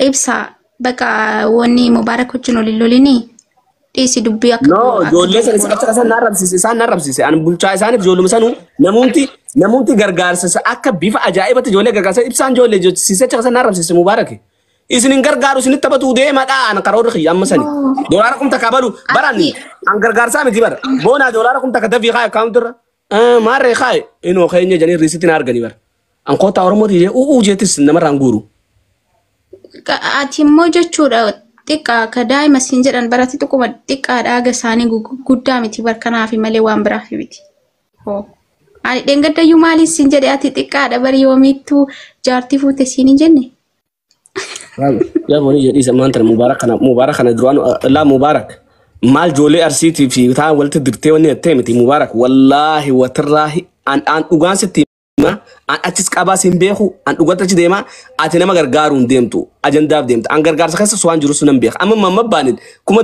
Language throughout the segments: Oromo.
Ibsa bakka wanni Mubaarak wajjin waliin lolinii dhiisi dubbii akka No, ijoollee sana isa qabsa san narrabsiise, isaan narrabsiise. Ani bulchaa isaaniif ijoolluma sanuu namoonni gargaarsa akka bifa ajaa'ibatti ijoollee gargaarsa ibsaan ijoollee siisee caqasa narrabsiise Mubaarak. Isin hin gargaaru isinitti taphatuu deemadha an karoorri kiyya amma sani. Doolaara kumta kabalu baraan an gargaarsaa miti bara. Boonaa doolaara kumta ka dafii kaay akkaawuntirra. Maarree kaay inoo keenya jedhanii riisitti na arganii bara. An kootaa Oromooti jee u'uu jeettis namarraan guuru. Ati immoo jechuudha xiqqaa ka daa'ima siin jedhan barate xiqquma xiqqaadha aga isaanii guddaa miti barkanaafi malee waan biraaf miti. Ani dheengaddayyuu maaliin siin jedhe ati xiqqaadha bari yoomiittuu jaartii fuute siin hin jenne. Yaa booni jedhii sammaan tana Mubaarak kana Mubaarak kana duraan laa Mubaarak maal ijoollee Arsiitii fi taa walitti dirtee wanni jettee miti Mubaarak wallaahi watirraahi an an dhugaan sitti hima an achis qabaas hin beeku an dhugatti achi deema ati nama gargaaruun deemtu ajandaaf deemta an gargaarsa keessa waan jiru sun hin beeka amma mamma baanin kuma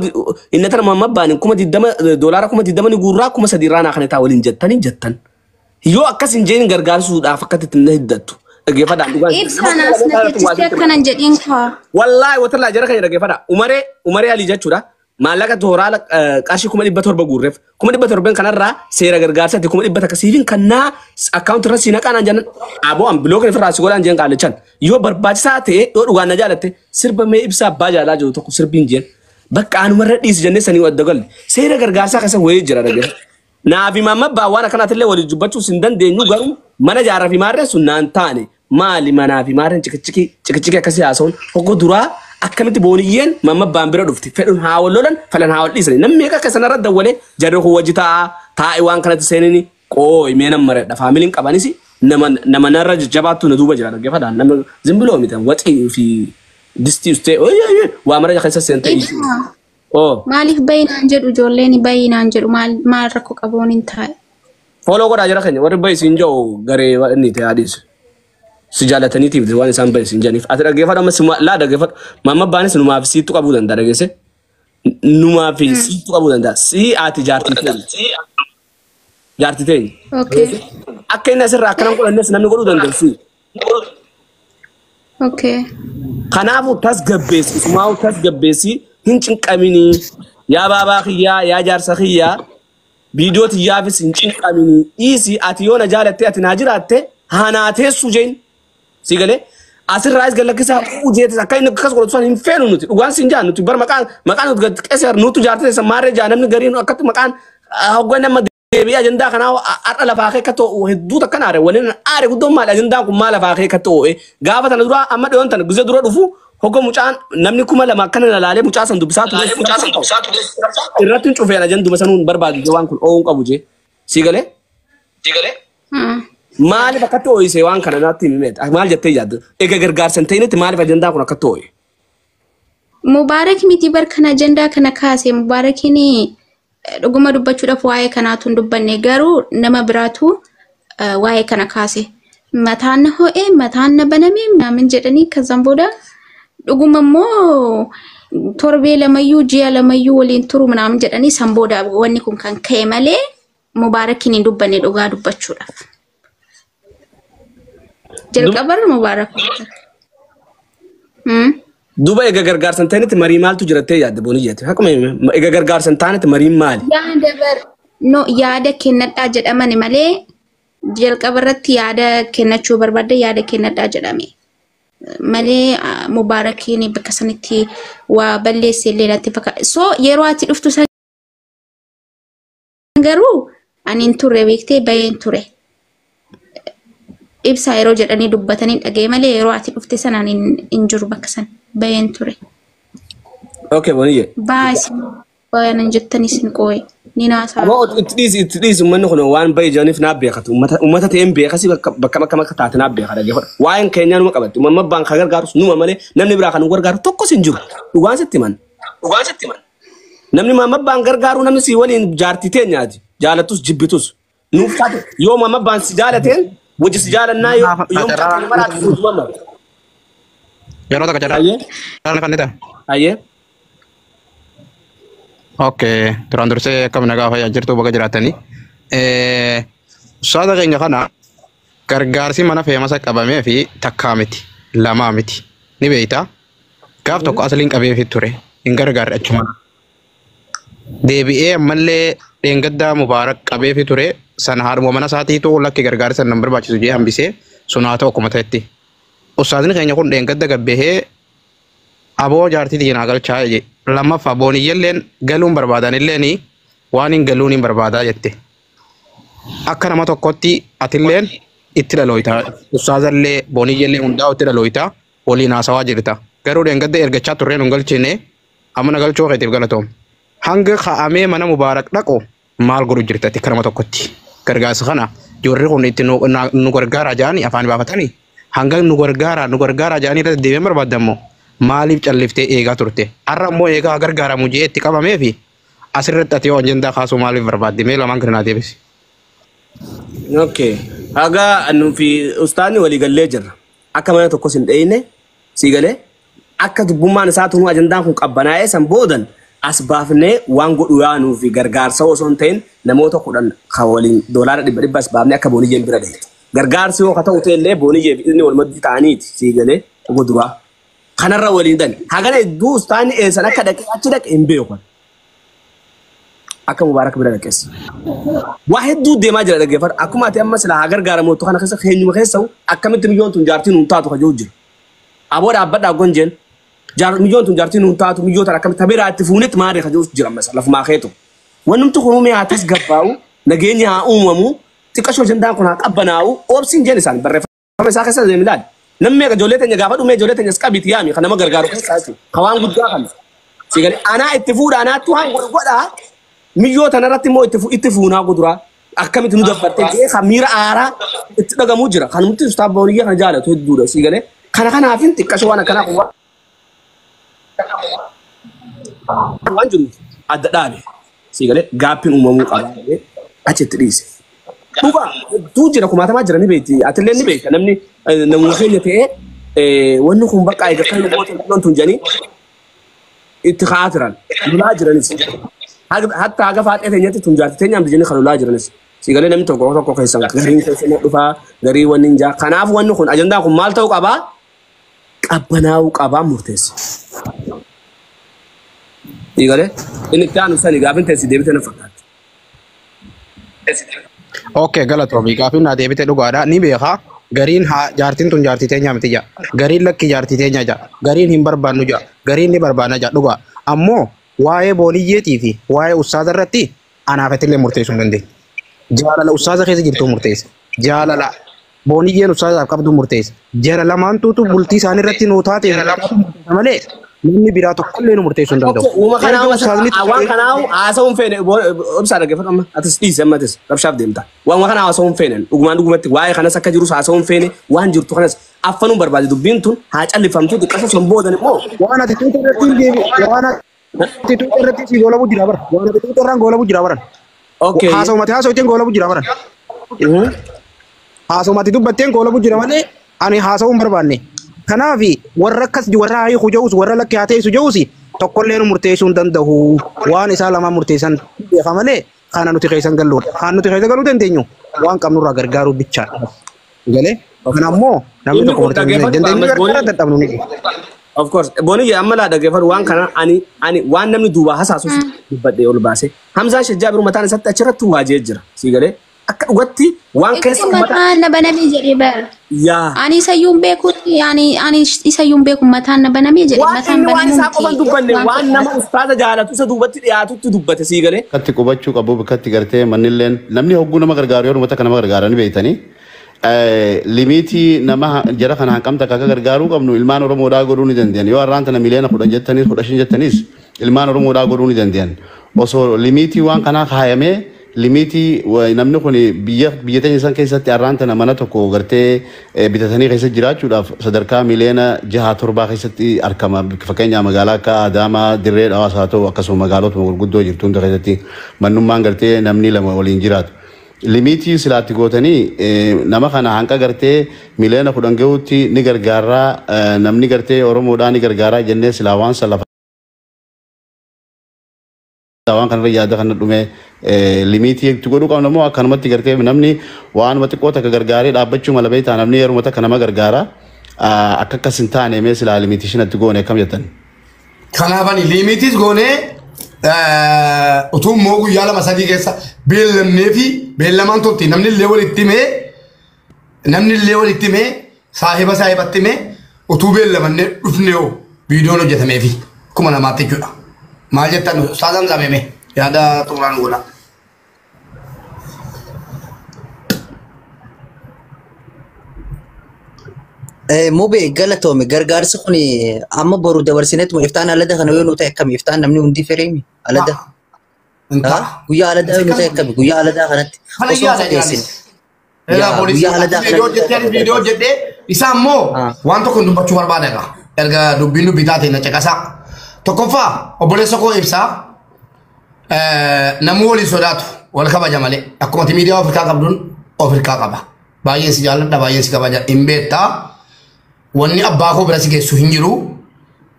inni tana mamma baanin kuma diddama doolaara kuma diddama ni guurraa kuma sadii irraa naa kana taa waliin jettanii jettan yoo akkas hin jeen gargaarsuudhaaf akkatti itti hiddattu dhaggeeffadhaan dhugaan Ibsaan as na teessistee akkanan jedhiin kaa. Wallahi watarraa jara kan dhaggeeffadha. Umaree Umaree Alii jechuudha. Maallaqa tooraa qarshii 700,000 guurreef. 700,000 kanarraa seera gargaarsaatti 100,000 siifin kannaa akkaawunti irra siinaqaa naan jennan. Aboo an bilookan ofirraa si godhaan jeen qaalichan. Yoo barbaachisaa ta'e yoo dhugaan na jaalatte sirba mee ibsaa abbaa jaalaa jiru tokko sirbiin jeen. Bakka anumarra dhiisi jennee sanii adda galle. Seera gargaarsaa keessa wayii jira dhaggeeffadha. Naafi mamma abbaa waan akkanaatillee waliin dubbachuus hin dandeenyu garuu mana jaarraa fi maarreen sun naan taane maali manaa fi maarreen cikicikii cikicikii akkasii haasa'uun hoggo duraa akkamitti booniyyeen mamma abbaan bira dhufti fedhuun haa wal lolan falan haa wal dhiisani namni meeqa akka sanarra dawwalee jarri kun wajji taa'aa taa'e waan kanatti seenini qooyi mee nama mareedha faamiliin qabanis nama nama narra jajjabaattu na duuba jira dhaggeeffadhaan nama zimbiloo miti waxii fi distii ustee waa mara keessa seentee Ibsa oo maaliif bayinaan jedhu ijoolleen bayinaan jedhu maal maal rakkoo qabuun hin taa'e. Follow godhaa jira keenya warri bayi siin jiru garee inni ta'e adiis. Si jaalataniitiif waan isaan bayi siin jedhaniif. Ati dhaggeeffadhu amma si laa dhaggeeffadhu. Mamma abbaanis numaaf siittu qabuu danda'a dhageesse. Numaaf siittu qabuu danda'a. Si ati jaartii teenya. Jaartii teenya. Okay. Akka inni asirraa akkanan godhannes namni godhuu danda'u si. Okay. Kanaafuu tasgabbeessi isumaa'u tasgabbeessi hin cinqaminii yaa baabaa kiyyaa yaa jaarsa kiyyaa viidiyoo tiyyaafis hin cinqaminii dhiisi ati yoo na jaalatte ati naa jiraatte haa naa teessu jeen si galee asirraas gallakkisaa uu jeetis akka inni akkas godhatu san hin feenu nuti dhugaan siin jaa nuti bar maqaan maqaan nuti gad qeesse nutu jaartee san maarree jaa namni gariin akkatti maqaan hoggan nama deebi'ee ajandaa kanaa har'a lafaa kee akka ta'u hedduu takka naare waliin aare guddoon maali ajandaan kun maal lafaa kee akka ta'u gaafa tana dura amma dhiyoon tana gizee dura dhufu hogga mucaan namni 2000 akkana na laalee mucaa san dubbisaa ture irratti hin cufeen ajanduma sanuun barbaadu waan kun oo'uun qabu jee si galee maaliif akkatti ooyise waan kana naatti himi maal jettee yaaddu egaa gargaarsa hin ta'initti maaliif ajandaan kun akkatti ooye. Mubaarak miti bar kana ajandaa kana kaase Mubaarakiin dhuguma dubbachuudhaaf waa'ee kanaatu hin dubbanne garuu nama biraatu waa'ee kana kaase. Mataan na ho'ee mataan na baname naamin jedhanii kazan booda dhuguma immoo torbee lamayyuu ji'a lamayyuu waliin turu naamin jedhanii san booda wanni kun kan ka'e malee Mubaarakiin hin dubbanne dhugaa dubbachuudhaaf. Jalqabarra Mubaarak. Duuba egaa gargaarsa hin ta'initti marii maaltu jirattee yaadde booniyyeeti. Akkuma egaa gargaarsa hin taanetti mariin maali? Yaada bar no yaada kennadhaa jedhamani malee jalqaba irratti yaada kennachuu barbaadde yaada kennadhaa jedhame. Malee Mubaarakiin bakka sanitti waa balleesse illee natti fakkaata. So yeroo ati dhuftu san garuu ani hin turre beektee baheen ture. Ibsaa yeroo jedhanii dubbatanii dhaga'e malee yeroo ati dhufte sana ani hin jiru bakka san baheen ture. Okay booniyye. Baasi bayanan jettanii isin qooye ni naasaa. Aboo itti dhiisi uummanni kun waan bahe jiraniif naaf beekatu. Uummata ta'een beekasi bakka bakka bakka taate naaf beeka dhaggeeffadhu. Waa'een keenyaa numa qabatti. Uummanni abbaan kan gargaarus numa malee namni biraa kan nu gargaaru tokkos hin jiru. Dhugaan sitti himan. Dhugaan sitti himan. Namni maamma abbaan gargaaru namni si waliin jaartii teenyaati. Jaalattus jibbitus. Nuuf taate yoo maamma abbaan si jaalateen wajji si jaalannaa yoo yoo mucaa maraatu fuutuma mara. Yeroo takka carraa. Ayyee. Carraa kan Ayyee. Okay, duraan dursee akkam nagaa fayyaa jirtu baga jiraatanii. Ustaaza keenya kana gargaarsi mana feemasa qabamee fi takkaa miti, lamaa miti. Ni beektaa? Gaaf tokko asliin qabeefii ture. Hin gargaarre achuma. Deebi'ee ammallee dheengaddaa Mubaarak qabeefii ture. Sana haadhuma mana isaatiitu lakki gargaarsa nan barbaachisu jee hambisee sun haa ta'u akkuma ta'etti. Ustaazni keenya kun dheengadda gabbahee aboo jaartii diinaa galchaa je. Lammaffaa booniyyelleen galuun barbaadan illeen waan hin galuun hin barbaadaa jette. Akka nama tokkotti atilleen itti dhalooyta. Ustaazallee booniyyellee hundaa itti dhalooyta. Waliin haasawaa jirta. Garuu dheengadda ergachaa turreen hin galchine amma na galchuu keetiif galatoom. Hanga kaa'amee mana Mubaarak dhaqu maal godhu jirta ati akka nama tokkotti. Gargaarsa kana ijoolli kun itti nu gargaaraa jedhanii afaan baafatanii hanga nu gargaaraa nu gargaaraa jedhanii irratti deebiin barbaadammoo maaliif calliftee eegaa turte? Har'a immoo eegaa gargaaramu jee itti qabamee fi asirratti ati yoo ajandaa kaasuu maaliif barbaadde? Mee lamaan kana naa deebisi. Okay. Haga nu fi ustaanni walii gallee jirra. Akka mana tokkos hin dheeyne sii galee akka dubbummaan isaa tunuu ajandaan kun qabbanaa'ee san boodan as baafnee waan godhu yaanuu fi gargaarsa osoo hin ta'in namoota 10 kan waliin $100 as baafnee akka booniyyeen bira gahe. Gargaarsi yoo ka ta'u ta'ellee booniyyee fi inni wal maddii ta'aniiti sii galee dhuga duraa. Kanarra waliin dani. Hagana hedduu ustaanni eessan akka dhaqee achi dhaqe hin beeku. Akka Mubaarak bira dhaqes. Waa hedduu deemaa jira dhaggeeffadhu. Akkuma ati amma silaa haa gargaaramu kana keessa keenyuma keessa akkamitti miyyoon tun jaartiin nuun taatu kajoo jira. Aboo dhaabbadhaa gon jeen. Miyyoon tun jaartiin nuun taatu miyyoo tan akkamitti tabiraa itti fuunetti maaree kajoo jira ammas lafumaa keetu. Wannumti kun uumee haa tasgabbaa'u nageenyi haa uumamu xiqqashoo jandaan kun haa qabbanaa'u oobsiin jeen isaan barreeffama isaa keessa deemi ilaali. Namni meeqa ijoollee teenya gaafa dhumee ijoollee teenyas qabiiti yaami kan nama gargaaru keessaa jechuudha. Ka waan guddaa kana. Sigalee anaa itti fuudha anaatti waan godhu godhaa miyyoo tanarratti immoo itti fuunaa guduraa akkamitti nu dabbattee jee kan miira aaraa itti dhagamuu jira. Kan nuti ustaaf booniyyaa kana jaalatu hedduudha sigalee. Kana kanaafin xiqqashoo waan akkanaa kun waan jiruuf adda dhaabe sigalee gaappiin uumamuu qaba achitti dhiise. Dhugaa hedduu jira kumaatamaa jira ni beekti atillee ni beekta namni namuma keenya ta'ee wanni kun bakka egaa kan namoota milloon tun jedhanii itti ka'aa turan lolaa jiranis. Hatta haga faaxee teenyatti tun jaarti teenya amti jennee kan lolaa jiranis. Sigalee namni tokko tokko keessan gariin keessa ni dhufaa garii wanni hin jaa. Kanaaf wanni kun ajandaan kun maal ta'uu qabaa? Qabbanaa'uu qabaa murteessa. Sigalee inni itti aanu sani gaafin teessi deebite na fakkaatti. Okay galatoomi gaafin naa deebite dhugaadha ni beekaa. Gariin haa jaartiin tun jaartii teenya miti jaa. Gariin lakki jaartii teenya jaa. Gariin hin barbaannu jaa. Gariin ni barbaanna jaa dhugaa. Ammoo waa'ee booniyyeetii fi waa'ee ustaaza irratti anaafetillee murteessuu hin dandeenye. Jaalala ustaaza keessa jirtu murteessa. Jaalala booniyyeen ustaazaaf qabdu murteessa. Jara lamaantuutu bultii isaanii irratti nuu taate malee namni biraa tokkollee nu murteessuu hin danda'u. Uuma kanaa waan kanaa haasa'uu hin feene obsaa dhaggeeffadhu amma atis dhiisi amma atis rabshaaf deemta. Waan kanaa haasa'uu hin feene dhugumaan dhugumatti waa'ee kanas akka jirus haasa'uu hin feene waan jirtu kanas affanuun barbaade dubbiin tun haa callifamtu xiqqasoo sun boodan immoo. Waan ati tuuta irratti hin deebi waan ati tuuta irratti si goolabu jira bara. Waan ati tuuta irraan goolabu jira bara. Okay. Haasa'umati haasa'uutiin goolabu jira bara. Haasa'umati dubbatteen goolabu jira malee ani haasa'uu hin barbaanne. Kanaaf warra akkas warra hiiku jedhus warra lakki haa teessu jedhus tokkollee nu murteessuu hin danda'u. Waan isaa lamaan murteessan beeka malee kana nuti keessan galluudha. Kan nuti keessa galuu dandeenyu waan qabnurraa gargaaruu bichaadha. Galee kana ammoo namni tokko murteessuu hin dandeenyu gargaara dadhabnu ni. Of course booniyya amma laa dhaggeeffadhu waan kana ani waan namni duubaa hasaasuuf dubbadhee ol baase. Hamzaan Shajjaa biroo mataan isaatti achirratti waajee jira. Sii galee akka dhugatti waan keessa uummata. Mataan na banamee jedhee bara. Yaa. Ani isayyuu hin beeku ani isayyuu hin beeku mataan na banamee jedhee Waan mataan inni waan isaa banamuu qofan dubbanne waan nama ustaaza jaalatu isa duubatti dhiyaatutti dubbate sii galee. Akkatti qubachuu qabu bakkatti gartee mannilleen namni hogguu nama gargaaru yoo uummata kana nama gargaaranii beektanii. Limiitii nama jara kana hanqamta akka gargaaruu qabnu ilmaan Oromoodhaa godhuu ni danda'an. Yoo har'aan tana miliyoona 10 jettanis 15 jettanis ilmaan Oromoodhaa godhuu ni danda'an. Osoo limiitii waan kanaa kaayamee limiitii namni kun biyya biyya teenya san keessatti har'aan tana mana tokko gartee bitatanii keessa jiraachuudhaaf sadarkaa miliyoona 6 7 keessatti argama. Fakkeenyaaf magaalaa akka Adaamaa, Dirree Dhawaas haa ta'u akkasuma magaalotuma gurguddoo jirtu hunda keessatti mannummaan gartee namni lama waliin jiraatu. Limiitii silaatti gootanii nama kana hanqa gartee miliyoona 10 gahuutti ni gargaaraa namni gartee Oromoodhaa ni gargaaraa jennee silaa waan san lafa waan kanarra yaada kana dhume limiitii itti godhuu qabna moo akkanumatti gartee namni waanuma xiqqoo takka gargaaree dhaabbachuu mala beektaa namni yeruma takka nama gargaara. Akka akkas hin taane mee silaa limitishinatti goone akkam jettan? Kanaafani limitis goonee utuu immoo guyyaa lama sadii keessa beellamnee fi beellamaan tolti namni illee walitti himee namni illee walitti himee saahiba saahibatti himee utuu beellamannee dhufne hoo viidiyoon hojjetamee fi 2000tti jechuudha. Maal jettan Ustaaz Hamzaa meeme yaada xumuraan godha. Mubee galatoome gargaarsi kun amma boru dabarsineetuma iftaan alada kana yoo nu ta'e akkami iftaan namni hundi fireemi alada. Guyyaa aladaa yoo nu ta'e akkami guyyaa aladaa kanatti osoo hin fageessin. Guyyaa aladaa kanatti. Viidiyoo hojjedhee isaa immoo waan tokko dubbachuu barbaada egaa. Erga dubbiin dubbii taate na caqasaa. Tokkoffaa obboleessa koo ibsaa namni waliin sodaatu wal kabaja malee akkuma ati miidiyaa Afrikaa qabduun Afrikaa qaba. Baay'een si jaalladha baay'een si kabaja hin beektaa. Wanni abbaa koo bira si geessu hin jiru.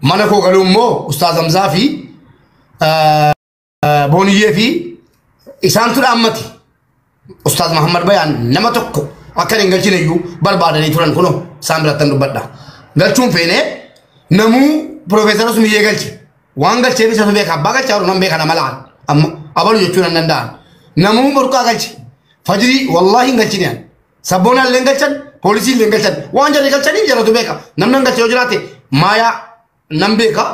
Mana koo galuu immoo Ustaaz Hamzaa fi Booniyyee fi isaantu dhaammati. Ustaaz Mahammad Bayaan nama tokko akka hin galchine iyyuu barbaadanii turan kunoo isaan birattan dubbadha. Galchuun feenee namuu Piroofeesara Sumiyyee galche. Waan galcheef isatu beeka abbaa galchaa jiru nan beeka nama laan amma abalu jechuun nan danda'an. Namuu burqaa galche. Fajirii wallaahi hin galchine ani. Sabboonaan illee hin galchan poolisii illee hin galchan waan jarri galchaniif jaratu beeka. Namni hin galche yoo jiraate maayaa nan beeka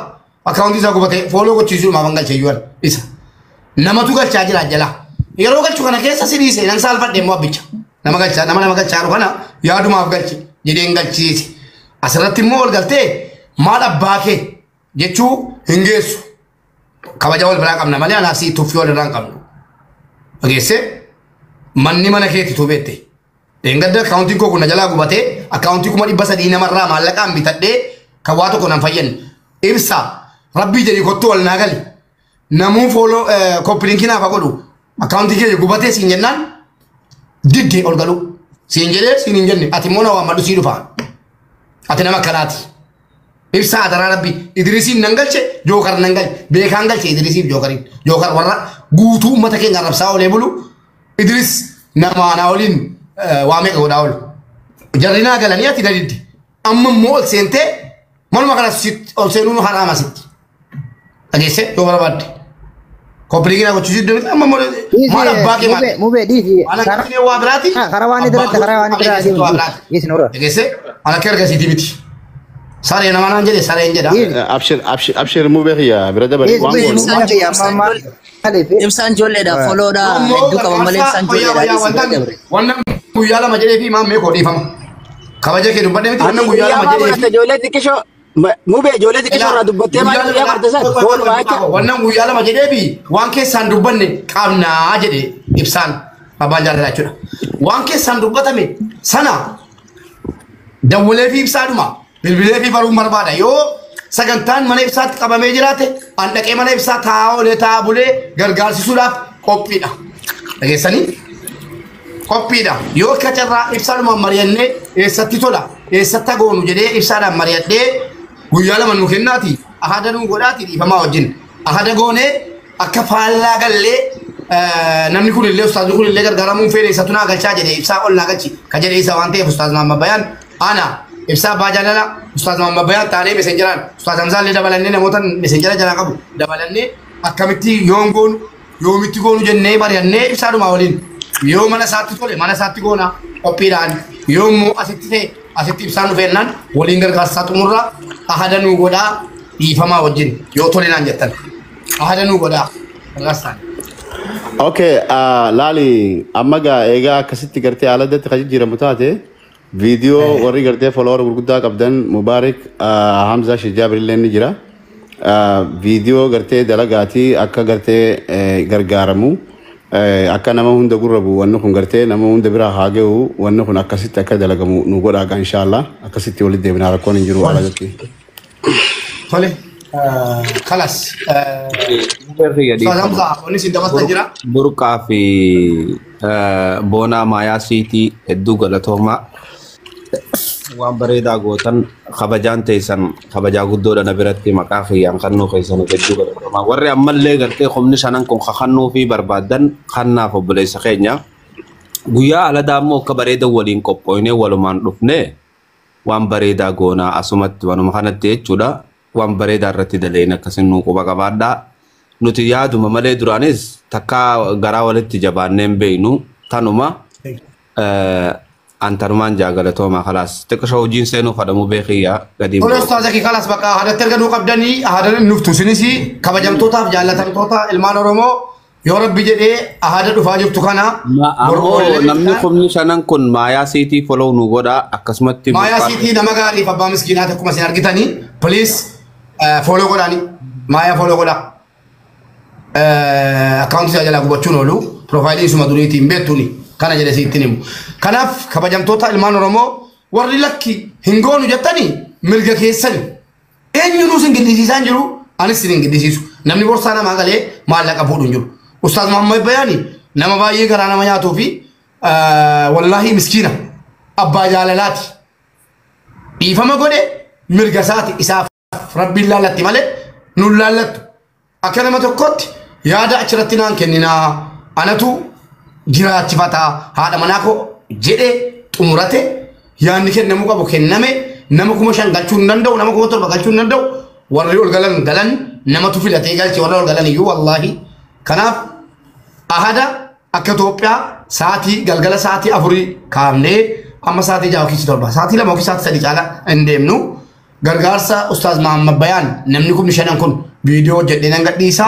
akkaawuntii isaa gubatee fooloo gochiisuu maaf hin galche iyyuu isa. Namatu galchaa jira jalaa. Yeroo galchu kana keessa si dhiise nan saalfadhe immoo abbicha. Nama galchaa nama nama galchaa jiru kana yaadumaaf galche jedhee hin galchiise. Asirratti immoo ol galtee maal abbaa kee jechuu hin geessu. Kabaja wal biraa qabna malee anaaf si tuffii wal irraa hin qabnu. Dhageessee manni mana keetti tuu beekte. Dheengadda akkaawuntiin koo kun na jalaa gubatee akkaawuntii 300,000 namarraa maallaqaan bitadhee kan waa tokko nan fayyadne. Ibsa rabbii jedhii kottu wal naa gali. Namuu fooloo koppiliinkii naaf haa godhu. Akkaawuntii kee gubatee siin jennaan didde ol galuu. Siin jedhee siin hin jenne ati immoo na waammadhu sii dhufa. Ati nama akkanaati. Ibsa adaraa rabbii Idrisiin nan galche Jookar nan galche beekaan galche Idrisiif Jookariin. Jookar warra guutuu uummata keenya arrabsaa oolee bulu Idris nama anaa waliin waa meeqa godhaa oolu. Jarri naa galanii ati na didde. Amma immoo ol seentee manuma kana ol seenuun haraama sitti. Dhageessee yoo barbaadde. Koppiliinkii naa gochuu sitti amma immoo maal abbaa kee maal? Mubee dhiisi. Waan akkasii waa biraati. Karaa waan irratti karaa waan irraa deemu. Dhiisi nurra. Dhageessee waan akka ergasiitii miti. Saree nama naan jedhe sareen jedha. Abshir abshir abshir mubee kiyya bira dabali waan goonu. Ibsaan ijoolleedha foloodha hedduu qaba malee ibsaan ijoolleedha. Wannan guyyaa lama jedhee fi maammee koo dhiifama. Kabaja kee dubbadhee miti wannan guyyaa lama jedhee fi. Ijoollee xiqqishoo mubee ijoollee xiqqishoo irraa dubbattee maal guyyaa barte san fooluma jecha. Wannan guyyaa lama jedhee fi waan keessaan dubbanne qabnaa jedhe ibsaan abbaan jaalala jechuudha. Waan keessaan dubbatame sana dawwalee fi ibsaadhuma bilbilee fi baruun barbaada yoo sagantaan mana ibsaatti qabamee jiraate an dhaqee mana ibsaa taa'aa olee taa'aa bulee gargaarsisuudhaaf qophiidha. Dhageessanii? Qophiidha. Yoo akka carraa ibsaadhumaan mari'annee eessatti tola eessatti goonu jedhee ibsaadhaan mari'adhee guyyaa lama nu kennaati ahada nu godhaati dhiifamaa wajjin. Ahada goonee akka faallaa gallee namni kun illee ustaazni kun illee gargaaramuun feene isatu naa galchaa jedhee ibsaa ol naa galchi ka jedhee isa waan ta'eef ustaaz Mahammad Bayaan ana ibsaa abbaa jaalala ustaaz Mahammad Bayaan taanee mesenjeraan ustaaz Hamzaa illee dabalannee namoota mesenjera jalaa qabu dabalannee akkamitti yoon goonu yoomitti goonu jennee mari'annee ibsaadhuma waliin yoo mana isaatti tole mana isaatti goona qophiidhaan yoo immoo asitti ta'e asitti ibsaan dhufeennaan waliin gargaarsaa xumurraa ahada nuu godhaa dhiifamaa wajjin yoo tole naan jettan ahada nuu godhaa gargaarsaan. Okay, laali amma gaa eegaa akkasitti gartee haala addatti kan jijjiiramu taate viidiyoo warri gartee follower gurguddaa qabdan Mubaarik Hamzaa Shijaabir illee ni jira. Viidiyoo gartee dalagaatii akka gartee gargaaramu akka nama hunda gurra bu'u wanni kun gartee nama hunda bira haa ga'u wanni kun akkasitti akka dalagamu nu godhaa gaa inshaallah akkasitti walitti deebinaa rakkoon hin jiru haala addatti. Tole kalas Ustaaz Hamzaa wanni isin dabartan jira. Burqaa fi boonaa maayaa siitii hedduu galatoomaa. Waan bareedaa gootan kabajaan teessan kabajaa guddoodha na biratti maqaa kiyyaan kannuu keessan hedduu galatoomaa. Warri ammallee gartee humni shanan kun kakannuu fi barbaadan kannaaf obboleessa keenya. Guyyaa aladaa immoo akka bareeda waliin qophooynee walumaan dhufnee Waan bareedaa goonaa asumatti waanuma kanatti jechuudha. Waan bareedaa irratti daleen akkasin nuu quba qabaadhaa. Nuti yaaduma malee duraanis takkaa garaa walitti jabaannee hin beeknu tanuma antanumaan jaagalatooma kalaas xiqqisha hojiin seenuu fadhamu beekiyyaa gadi Tole ustaaza kee kalas bakka haadatti erga nuu qabdanii haadha nuftu isinis kabajamtootaaf jaallatamtoota ilmaan Oromoo yoo rabbi jedhee haada dhufaa jirtu kana Ammoo namni kumni shanan kun maayaa siitii follow nu godha akkasumatti Maayaa siitii nama gaariif abbaa miskiinaati akkuma isin argitanii please follow godhaani maayaa follow godhaa. Akkaawuntii isaa jalaa gubachuun oolu piroofaayilii isuma duriitiin beektuuni kana jedhe siittiin himu. Kanaaf kabajamtoota ilmaan Oromoo warri lakki hin goonu jettanii mirga keessani eenyuun isin giddisiisaa hin jiru anis isin hin giddisiisu namni borsaa namaa galee maallaqa fuudhu hin jiru. Ustaaz Muhammad Bayaani nama baay'ee garaa nama nyaatuu fi wallaahi miskiina abbaa jaalalaati. Dhiifama godhe mirga isaati isaaf rabbiin laallatti malee nun laallattu. Akka nama tokkotti yaada achirratti naan kenninaa anatu jiraachifataa haadha manaa koo jedhee xumurate yaadni kennamuu qabu kenname nama 5,000 galchuu hin danda'u nama 7,000 galchuu hin danda'u warri ol galan galan namatu filatee galche warra ol galan iyyuu wallaahi. Kanaaf ahada akka Itoophiyaa sa'aatii galgala sa'aatii 4 kaafnee amma sa'aatii 6 yookiin 7 sa'aatii 2 yookiin sa'aatii 3 caala hin deemnu. Gargaarsa Ustaaz Muhammad Bayaan namni 5,000 kun viidiyoo hojjedhee nan gadhiisa.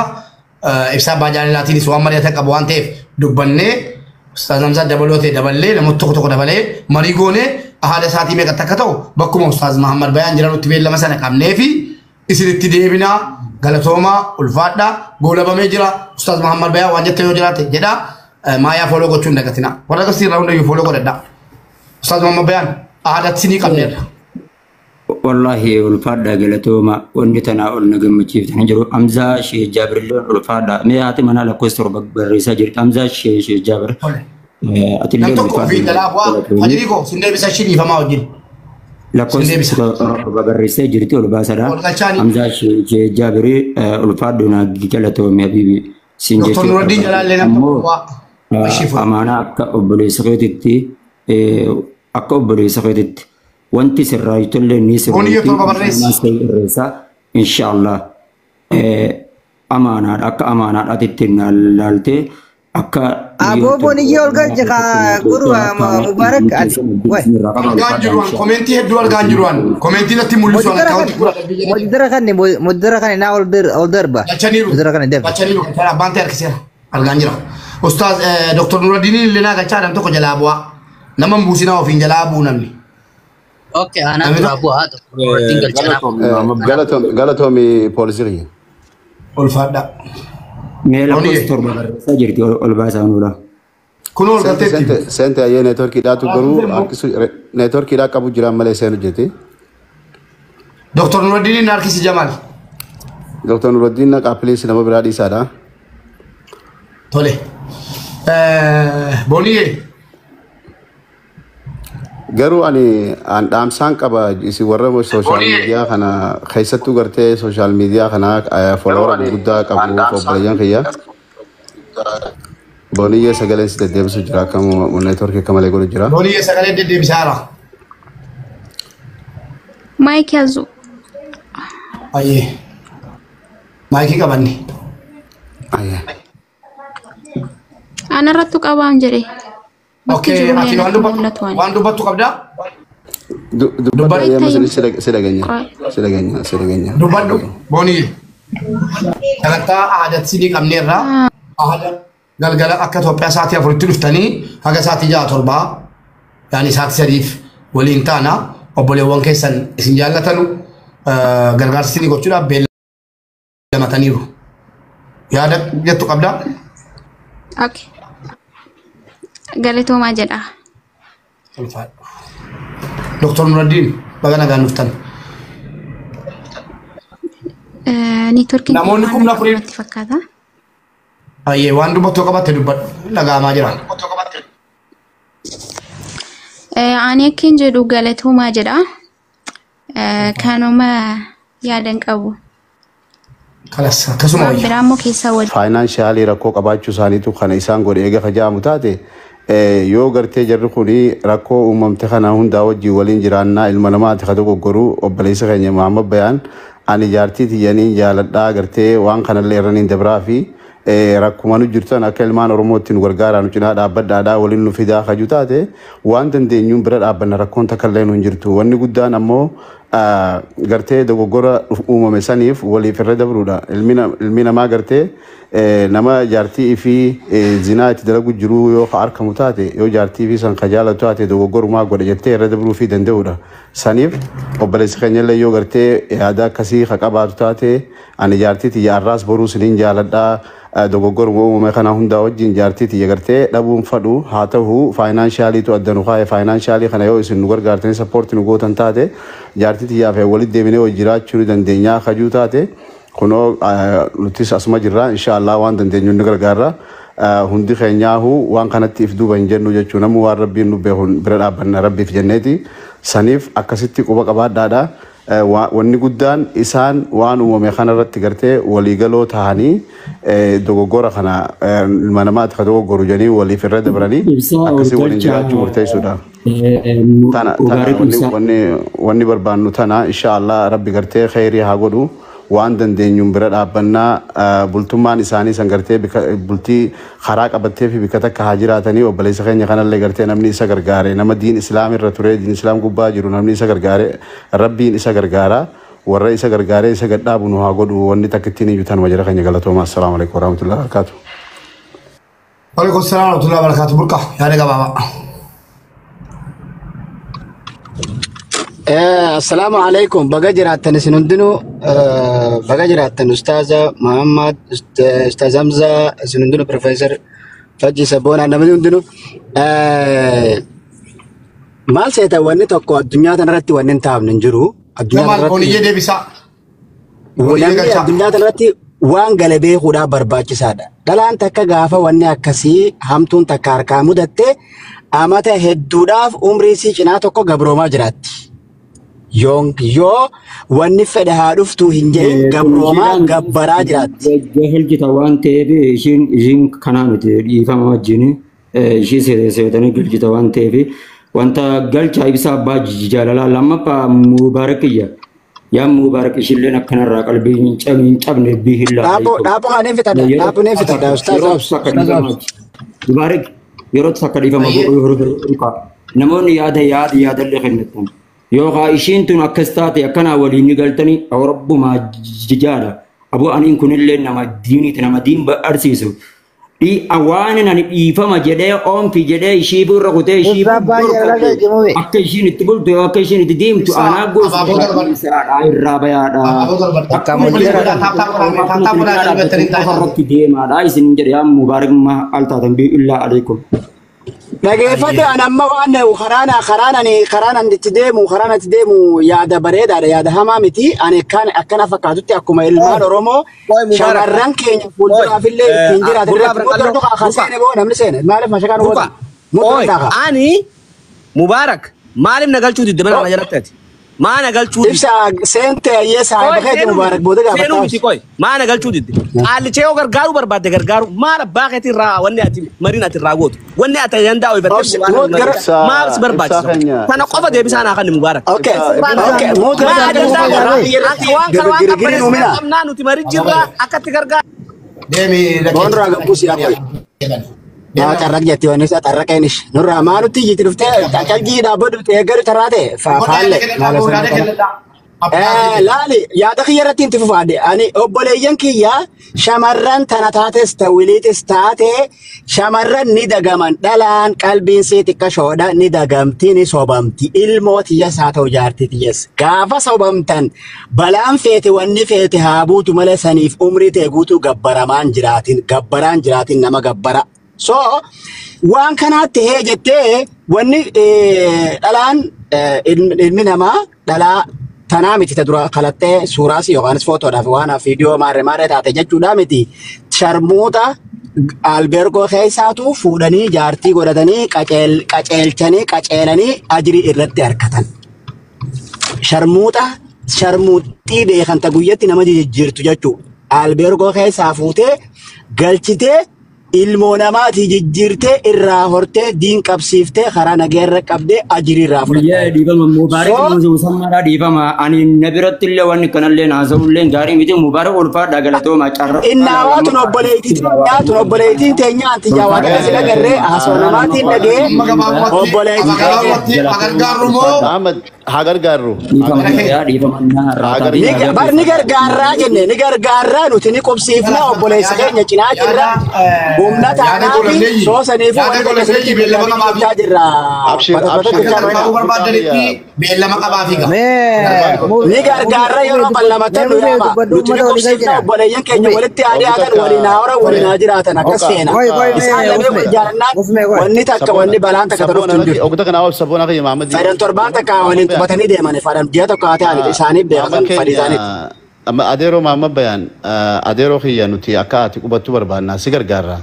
Ibsaa abbaa jaalalaatiinis waan mari'atan qabu waan ta'eef dubbannee Ustaaz Hamzaa dabaloo ta'e daballee namoota tokko tokko dabalee marii goonee haala isaatii meeqatti akka ta'u bakkuma Ustaaz Muhammad Bayaan jiranutti beellama sana qabnee fi isinitti deebinaa galatoomaa ulfaadhaa goolabamee jira Ustaaz Muhammad Bayaan waan jette yoo jiraate jedhaa maayaa fooloo gochuu hin dagatinaa warra akkasii irraa hundayyuu fooloo godhadhaa Ustaaz Muhammad Bayaan aadaatti sinii qabneerra. Wallahi ulfaadhaa galatooma wanni tanaa ol na gammachiiftan hin jiru. Hamzaa Sheeh Jaabirillee ulfaadhaa. Mee haati manaa lakkoofsa 7 barreessaa jirti. Hamzaa Sheeh Jaabir. Atillee Nam tokko ofii jalaa bu'aa fajirii koo sin deebisa ishii dhiifamaa wajjin. Lakkoofsa 7 barreessee jirti ol baasadha. Ol galchaanii. Hamzaa Sheeh Jaabirii ulfaadhu naa galatoome habiibi. Siin Doktor jechuu Nuraddiin jalaallee nam tokko bu'aa. Ishii fuudhu. Amaanaa akka obboleessa keetitti akka obboleessa keetitti wanti sirraa illee ni Booniyyoo 7 barreessi. sirreessa inshaallah amaanaadha akka amaanaadhaatti laaltee akka Aboo booniyyoo ol galche kaa guru Mubarak ati. Way. Argaan jiru an komentii hedduu argaan jiru an komentii natti mul'isu an akkaawuntii kudha Mojidara kan mojidara kan naa ol darba. Galchaniiru. Mojidara kan darba. Galchaniiru galchaniiru abbaan ta'e harkiseera argaan jira. Ustaaz Doktor Nuraddiin illee naa galchaa nam tokko jalaa bu'aa. Nama hin buusinaa ofiin jalaa bu'u namni. Okay, anaa duraa bu'aa Dr. Nuraddiin galchanaa. Galatoomi poolisii kiyya. Ulfaadhaa. Mee lakkoofsa 7 barreessaa jirti ol baasaa nuula. Kun ol galteetti. Seente ayyee neetworkiidhaatu garuu harkisu neetworkiidhaa qabu jiraan malee seenu jetti. Doktor Nuraddiin harkisi Jamaal. Doktor Nuraddiin naqaa piliis nama biraa dhiisaadha. Tole. Booniyyee. Garuu ani an dhaamsaan qaba isin warra sooshaal miidiyaa kana keessattuu gartee sooshaal miidiyaa kana foolowara gurguddaa qabu obboleeyyan kiyya. Booniyyee sagaleen si deddeebisu jira akka neetworkii akka malee godhu jira. Booniyyee sagalee deddeebisaa jira. Maayikii hazu. Ayyee. Maayikii qabanne. Ayyee. Anarrattu qabaan jedhe. Okay, ati waan dubbattu qabdaa? Dubbadhu amma si dhageenya. Si dhageenya, si dhageenya. Dubbadhu booniyyee. Sagantaa aadaatti sinii qabneerra. Aada galgala akka Itoophiyaa sa'aatii 4tti dhuftanii haga sa'aatii 6 7 yaani sa'aatii 3f waliin taana obboleewwan keessan isin jaallatanu gargaarsa isinii gochuudhaaf beellamataniiru. Yaada jettu qabdaa? Okay. Galatoomaa jedha. Doktor Nuraddiin baga nagaan dhuftan. Neetworkiin Namoonni 4,000 natti fakkaata. Ayyee waan dubbattuu qabatte dubbadhu dhaga'amaa jira. Ani akkin jedhu galatoomaa jedha. Kanuma yaadan qabu. Kalas akkasuma Waan wayya. biraa immoo keessaa wal Faayinaanshaali rakkoo qabaachuu isaaniitu kana isaan godhe eega fajaamu taate Yoo gartee jarri kuni rakkoo uumamte kana hundaa wajjin waliin jiraannaa ilma namaati ka dogoggoru obboleessa keenya Muhammad Bayaan ani jaartii tiyyaniin jaaladhaa gartee waan kanallee irraniin dabraa fi rakkuma nu jirtan akka ilmaan Oromootti nu gargaaraa nu cinaa dhaabbadhaadhaa waliin nu fidaa kaju taate waan dandeenyuun bira dhaabbanna rakkoon takka illee nu hin jirtu. Wanni guddaan ammoo gartee dogoggora uumame saniif waliif irra dabruudha. Ilmi namaa gartee nama jaartii fi zinaa itti dalagu jiru yoo ka argamu taate yoo jaartii fi san ka jaalatu taate dogoggorumaa godhe jettee irra dabruu fi danda'uudha. Saniif obboleessi keenyallee yoo gartee yaada akkasii ka qabaatu taate ani jaartii tiyya arraas boruu siniin jaaladhaa dogoggoruma uumame kana hundaa wajjin jaartii tiyya gartee dhabuun fadhu haa ta'u faayinaanshaaliitu adda nu kaa'e faayinaanshaali kana yoo isin nu gargaartanii sappoortii nu gootan taate jaartii tiyyaaf walitti deebinee wajjin jiraachuu ni dandeenyaa kajuu taate kunoo nutis asuma jirra inshaallah waan dandeenyu nu gargaarra. Hundi keenyaahu waan kanatti if duuba hin jennu jechuun namni waan rabbiin nu beekuun bira dhaabbanna rabbiif jenneeti saniif akkasitti quba qabaadhaadha. Wanni guddaan isaan waan uumame kanarratti gartee waliigaloo ta'anii dogoggora kana ilma namaatti ka dogoggoru jedhanii waliif irra dabranii akkasii waliin jiraachuu murteessuudha. Tana wanni barbaannu tana inshaallah rabbi gartee kheyrii haa godhu. Waan dandeenyuun bira dhaabbannaa bultummaan isaanii san gartee bultii karaa qabattee fi bikka takka haa jiraatanii obboleessa keenya kanallee gartee namni isa gargaare nama diin islaam irra ture diin islaam gubbaa jiru namni isa gargaare rabbiin isa gargaara warra isa gargaaree isa gadhaabu nu haa godhu wanni takka ittiin iyyuu tanuma jira keenya galatooma assalaamu alaikum warahmatullahi wabarakatuh. Waalaikum salaam warahmatullahi wabarakatuh. Burqa yaada gabaabaa. Assalaamu alaikum. Baga jiraattan isin hundinuu baga jiraattan Ustaaza Muhammad, Ustaaz Hamza, isin hundinuu Profeesar Fajji Sabboonaa namni hundinuu. Maal seeta wanni tokko addunyaa tanarratti wanni hin taa'amne hin jiru. Addunyaa Jamaal tanarratti Kooniyyee deebisaa. Kooniyyee namni galchaa. addunyaa tanarratti waan gale beekuudhaaf barbaachisaadha. Dhalaan takka gaafa wanni akkasii hamtuun takka harkaa mudatte amata hedduudhaaf umrii isii cinaa tokko gabroomaa jiraatti. Yoo wanni fedhe haa dhuftuu hin jedhin gabroomaa gabbaraa jiraatti. Galchita waan ta'eef ishiin kanaa miti dhiifama wajjin ishii seetanii galchita waan ta'eef wanta galcha ibsa abbaa jaalalaa lammaffaa mubaarakiyya. Yaa mubaarak ishiilleen akkanarraa qalbii hin cabne bihillaa. Dhaaboo kan hin fitadha. Dhaaboo hin fitadha. Ustaaz Obs. Yeroo Mubaarak yeroo takka dhiifama godhuu namoonni yaada yaadallee kennatan. Yookaan ishiin tun akkas taate akkanaa waliin ni galtanii rabbumaa jaala. Aboo aniin kunillee nama diiniiti nama diin barsiisu. Waan ani dhiifama jedhee oomfi jedhee ishii irra kutee ishii akka ishiin itti bultu akka ishiin itti deemtu anaa gosa irraa bayaadha. Irratti deemaadha isin jedhe yaa mubaarak maal taatan illaa alaikum. Dhageeffate an amma waan karaan itti deemu yaada bareedaadha yaada hamaa miti ani akkana fakkaatutti akkuma ilmaan Oromoo shamarran keenya fuulduraaf illee ittiin jiraatan irratti seene boo namni seene maaliif mashakaan Burqa. Ani Mubaarak maaliif na galchuu didde mana kana jalatti ati? Maa na galchuu didde? Ibsa seente ayyee saahiba keeti Mubaarak booda Seenuu gaafataa. miti qoy. Maa na galchuu didde? Qaallichee yoo gargaaruu barbaadde gargaaru maal abbaa keetii irraa wanni ati mariin ati irraa gootu? Wanni ati ajandaa oyifattee maal si barbaachisa? Kana qofa deebisaa naa kanni Mubaarak. Okay, okay. Muut Maa gara ajandaa irratti waan kana waan girgiriin uumina. qabnaa nuti marii jirra akkatti gargaaru. Deemi Boon irraa gabbuus yaa qoy. Maa carraq jetti wanni isaa carraqa innis. Nurraa maa nutti iyyiti dhuftee calqii dhaabbatu dhuftee eeggalu carraa ta'e faalle. Laali yaada kiyya irratti itti fufaadhe. Ani obboleeyyan kiyya shamarran tana taates ta'wiliitis taate shamarran ni dagaman dhalaan qalbiin sii xiqqashoodha ni dagamti ni sobamti ilmoo tiyyas haa ta'u jaartii tiyyas gaafa sobamtan balaan feete wanni feete haa buutu malee saniif umrii ta'e guutuu gabbaramaan jiraatin gabbaraan jiraatin nama gabbara. So waan kanaatti hee jettee wanni dhalaan ilmi namaa dhalaa tanaa miti ta dura kalattee suuraas yookaanis footoodhaaf waan viidiyoo maarree maarree taate jechuudha miti. Sharmuuta albeergoo keessaatu fuudhanii jaartii godhatanii qaceelchanii qaceelanii ajirii irratti harkatan. Sharmuuta sharmuuxxii beekan ta guyyatti nama jijjiirtu jechuudha. Albeergoo keessaa fuutee galchitee Ilmoo namaatii jijjiirtee irraa hortee diin qabsiiftee karaa nageerra qabdee ajirii irraa fudhatta. Guyyaa dhiifama Mubaarak So musammaadhaa dhiifama. Ani na biratti illee wanni kanallee haasa'ullee gaarii miti Mubaarak ulfaadhaa galatooma carraa Innaawaa tun obboleettii teenyaa tun obboleettiin teenya anti jaawaa kana si dhagarree haasoo namaatiin dhagee Amma gabaabumatti obboleettii amma gabaabumatti teenya. haa gargaarru moo Ahmad haa gargaarru. Dhiifama dhiifama Haa har'aa gargaarru. Bar ni gargaarraa jenne ni gargaarraa nuti ni qubsiifna obboleessa keenya cinaa jirra humna yaada taanaa fi goolabneeyyi soosaniifu yaada wanni takka sirriitti goolabneeyyi beellama beellamni qabaafi jechaa jirra. Abshir Bata bata abshir. akka jechaa gargaaruu jirra. barbaadanitti beellama qabaafi gaa. Mee Ni gargaarra yeroo bal'amatan mee nu mubee yaama. dubbadhu Nuti ni uummata walii qubsiifna jira. obboleeyyan keenya Mubee. walitti haa Obbo dhiyaatan takka waliin haa horan waliin haa jiraatan akkas Oka feena. Qoy qoy Isaan mee lameen ufme wal jaalannaan ufme qoy. wanni takka Sabona wanni balaan takka sabona dhuftu hin lakki jiru. ogda kana awab sabona kiyya Muhammad Fadan torbaan takka waliin qubatanii deeman fadan ji'a tokko haa ta'an isaaniif Muhammad beekan fadhi keenya isaaniiti. amma adeeroo Muhammad Bayaan adeeroo kiyya nuti akka ati qubattu barbaanna si gargaarra.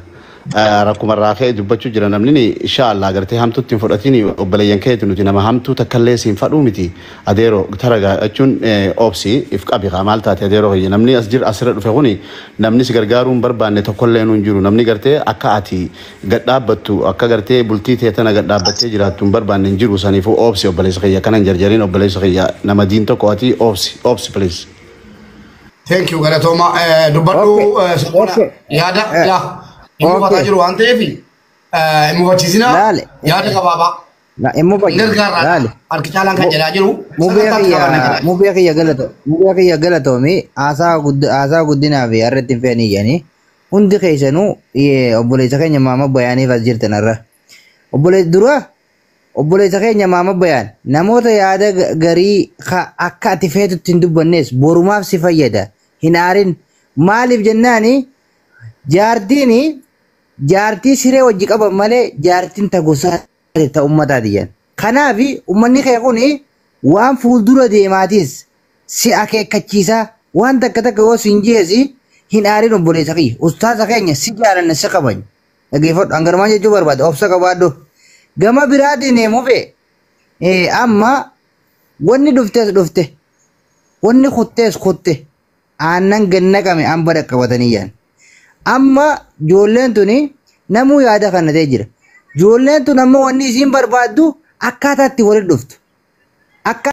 Rakkumarraa ka'e dubbachuu jira namni ni insha Allah gartee hamtuutti hin fudhatin obboleeyyan keeti nuti nama hamtuu takkallee siin fadhuu miti adeeroo taragaa jechuun obsi if qabi haa maal taate adeeroo kiyya namni as jira asirra dhufe kuni namni si gargaaruu hin barbaanne tokkollee nuun jiru namni gartee akka ati gad dhaabbattu akka gartee bultii tee tana gad dhaabbattee jiraattu hin barbaanne hin jiru saniifuu obsi obboleessa kiyya kanan jarjariin obboleessa kiyya nama diin tokko ati obsi obsi please. Thank you galatooma dubbadhu Okay sabona okay yaada yaa hin mufataa okay. jiru waan ta'eef hin mufachiisinaa Laale yaada gabaabaa la immoo hin bayyana gargaarraa laale. harki caalaan kan jedhaa jiru Mubee sagantaatti qabanna kiyya jedhaa jiru. mubee kiyya galato mubee kiyya galatoomi haasaa guddinaa fi har'a ittiin fe'anii jedhanii hundi keessanuu obboleessa keenya maama bayaaniif as jirtan har'a. Obboleessa dura obboleessa keenya maama bayaan namoota yaada garii akka ati feetutti hin dubbannes borumaaf si fayyada hin aarin maaliif jennaani jaartiin jaartii siree wajji qaban malee jaartiin ta gosaa ta ummataati jedhan. Kanaaf uummanni kee kun waan fuuldura deemaatiis si akeekkachiisaa waan takka takka yoo siin jeesi hin aarin obboleessa kiyya. Ustaaza keenya si jaalanna si kabajna. Dhaggeeffadhu hangarumaan jechuu barbaada obsa qabaadhu. Gama biraatiin mufee amma wanni dhuftes dhufte wanni kuttees kutte aannan gannaqame hamba dhaqqabatanii jiran. Amma ijoolleen tuni namuu yaada kana ta'e jira. Ijoolleen tun amma wanni isiin barbaaddu akkaataa itti walitti dhuftu. Akka